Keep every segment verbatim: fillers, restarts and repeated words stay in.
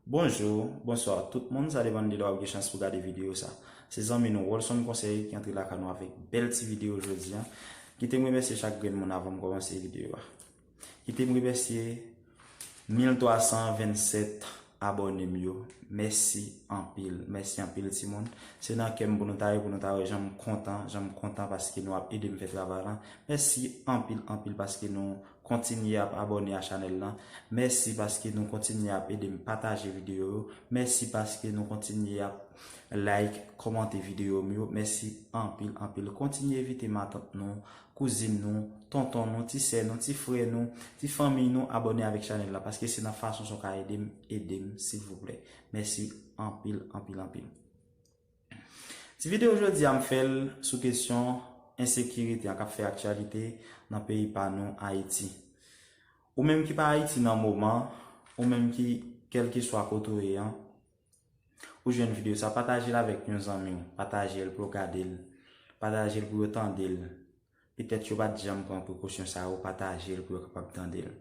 Bonjou, bonswa tout moun, sa depann de lè w ap gen chans pou gade videyo sa. Se zanmi nou Rolson Konsèy ki antre lakay nou avèk bèl ti videyo jodi a. Kite m remèsye chak grenn moun avan m kòmanse videyo a. Kite m remèsye mil twa san vennsèt abòne m yo. Mèsi anpil, mèsi anpil timoun. Se nan kè m pou nou ta ye, pou nou ta wè jan m kontan, jan m kontan paske nou ap ede m fè travay la. Mèsi anpil, anpil paske nou kontinye ap abòne a chanèl lan. Mèsi paske nou kontinye ap ede m pataje videyo yo. Mèsi paske nou kontinye ap like, kòmante videyo m yo. Mèsi anpil, anpil. Kontinye envite matant nou, kouzin nou, tonton nou, ti sè nou, ti frè nou, ti fanmi nou abòne avèk chanèl la paske se nan fason sa w ka ede m, ede m silvouplè. Mèsi anpil, anpil, anpil. Ti videyo jodi a m fè l sou kesyon ensekirite an k ap fè aktyalite nan peyi pa nou, Ayiti. Ou menm ki pa Ayiti nan moman, ou menm ki kèlkeswa kote w ye an, ou jwenn videyo sa, pataje l avèk yon zanmi w, pataje l pou yo gade l, pataje l pou yo tande l. Petèt yo pa t janm pran prekosyon sa yo, pataje l pou yo kapab tande l.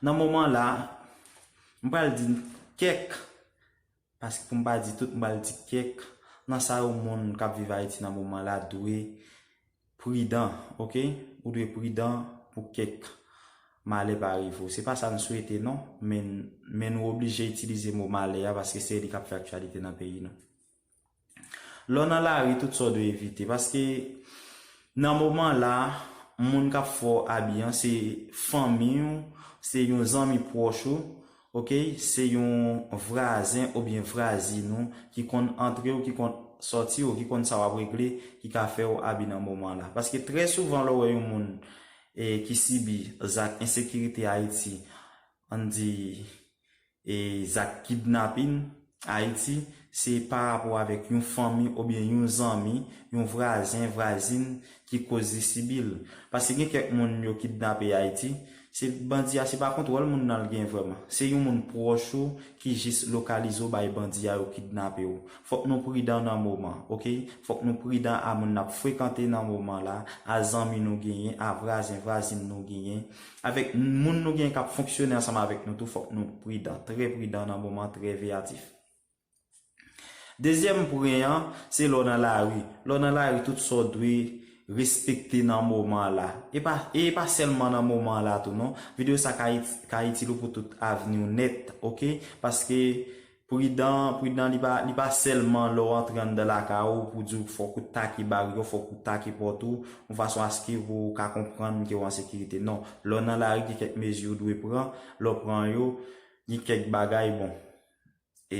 Nan moman la, m pral di kèk Paske pou m pa di tout, m pral di kèk nan sa yo moun k ap viv Ayiti nan moman la dwe pridan, oke? Ou dwe pridan pou kèk malè pa rive w. Se pa sa n swete non, men, men nou oblije itilize mo malè a paske se li k ap fè aktyalite nan peyi nou. Lè w nan lari, tout sa w dwe evite paske nan moman la, moun k ap fè w abi an se fanmi w, se yon zanmi pwòch ou, oke, se yon vwazen oubyen vwazin ou ki konn antre w, ki konn sòti w, ki konn sa w ap regle, ki ka fè w abi nan moman la. Paske trè souvan lè w wè yon moun e, ki sibi zak ensekirite Ayiti, ann di e, zak kidnapin Ayiti, se pa rapò avèk yon fanmi oubyen yon zanmi, yon vwazen, vwazin ki koz li sibi l. Paske gen kèk moun yo kidnape Ayiti, se bandi a se pa kontwòl moun nan l gen vrèman. Se yon moun pwòch ou ki jis lokalize w bay bandi a yo kidnape w. Fòk nou pridan nan moman, oke? Fòk nou pridan a moun n ap frekante nan moman la, a zanmi nou genyen, a vwazen, vwazin nou genyen. Avèk moun nou gen k ap fonksyone ansanm avèk nou tou, fòk nou pridan, trè pridan nan moman, trè veyatif. Dezyèm pwen an, se lè w nan lari. Lè w nan lari, tout sa w dwe respekte nan moman la. E pa, e pa sèlman nan moman la tou, non. Videyo sa ka, ka itil ou pou tout avni w nèt, oke? Paske pridan, pridan, li pa, li pa sèlman lè w antre anndan lakay ou pou di w fòk ou take bari yo, fòk ou take pòt ou, yon fason aske pou w ka konprann ke w an sekirite. Non, lè w nan lari, gen kèk mezi w dwe pran, lè w pran yo, gen kèk bagay, bon. E,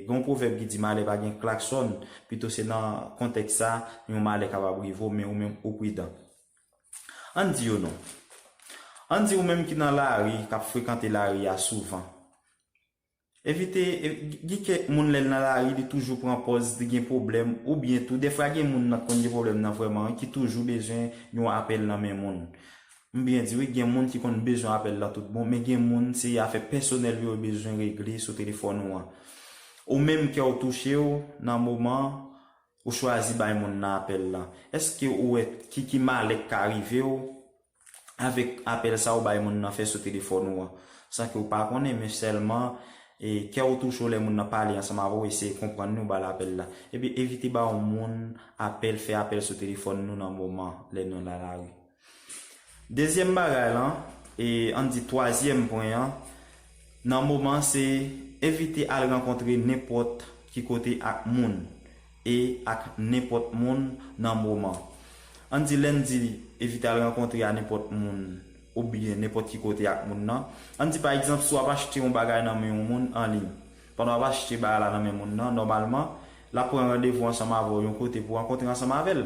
gen yon pwovèb ki di malè pa gen klaksòn, pito se nan kontèks sa, yon malè kapab rive w, men ou menm ou pridan. Ann di yo non. Ann di ou menm ki nan lari, k ap frekante lari a souvan. Evite, e, gen kèk moun lè l nan lari, li toujou pran pòz, li gen pwoblèm, oubyen tou, dèfwa gen moun nan k konn gen pwoblèm nan vrèman, ki toujou bezwen yon apèl nan men moun. M byen di wi, gen moun ki konn bezwen apèl la tout bon, men gen moun se afè pèsonèl yo yo bezwen regle sou telefòn ou an. Ou menm kè w touche w nan moman ou chwazi bay moun nan apèl la. Èske ou wè ki, ki malè k ka rive w avèk apèl sa ou bay moun nan fè sou telefòn ou an? San ke w pa konnen, men sèlman e, kè w touche w lè moun nan pale ansanm avè w, eseye konprann li, ou ba l apèl la. Epi evite ba yon moun apèl, fè apèl sou telefòn nou nan moman lè nou nan lari. Dezyèm bagay lan, e ann di twazyèm pwen an, nan moman se evite al rankontre nenpòt ki kote ak moun e ak nenpòt moun nan moman. Ann di lè n di evite al rankontre a nenpòt moun oubyen nenpòt ki kote ak moun nan. Ann di pa egzanp si w ap achte yon bagay nan men yon moun an liy. Pandan w ap achte bagay la nan men moun nan, nòmalman, l ap pran randevou ansanm avè w yon kote pou w rankontre ansanm avè l.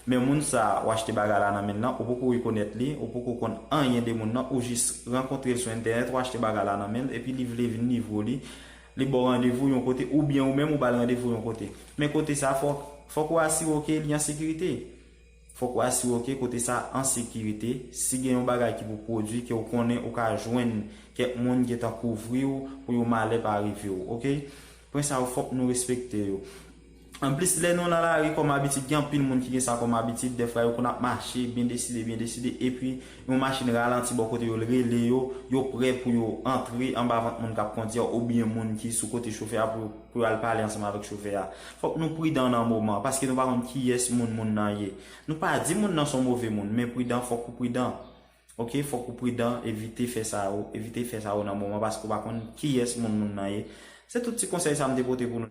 Men moun sa a, w achte bagay la nan men l lan, ou poko rekonèt li, ou poko konn anyen de moun nan, ou jis rankontre l sou entènèt, w achte bagay la nan men l, epi li vle vin livre w li, li ba w randevou yon kote, oubyen ou menm ou ba l randevou yon kote. Men kote sa a, fòk, fòk ou asire w ke li an sekirite. Fòk ou asire w ke kote sa an sekirite. Si gen yon bagay ki pou pwodui, ke w konnen ou ka jwenn kèk moun gentan kouvri w pou yon malè pa rive w, oke? Pwen sa yo, fòk nou respekte yo. Anplis, lè nou nan lari kòm abitid, gen anpil moun ki gen sa kòm abitid, dèfwa yo konn ap mache byen deside, byen deside, epi yon machin ralanti bò kote yo, l rele yo, yo prè pou yo antre anba vant moun k ap kondui a, oubyen moun ki sou kote chofè a pou, pou yo al pale ansanm avèk chofè a. Fòk nou pridan nan moman, paske nou pa konn kiyès moun moun nan ye. Nou pa di moun nan se yon move moun, men pridan, fòk ou pridan. Ok, fòk ou pridan, evite fè sa yo, evite fè sa yo nan moman, paske ou pa konn kiyès moun moun nan ye. Se tout ti konsèy sa m te pote pou nou.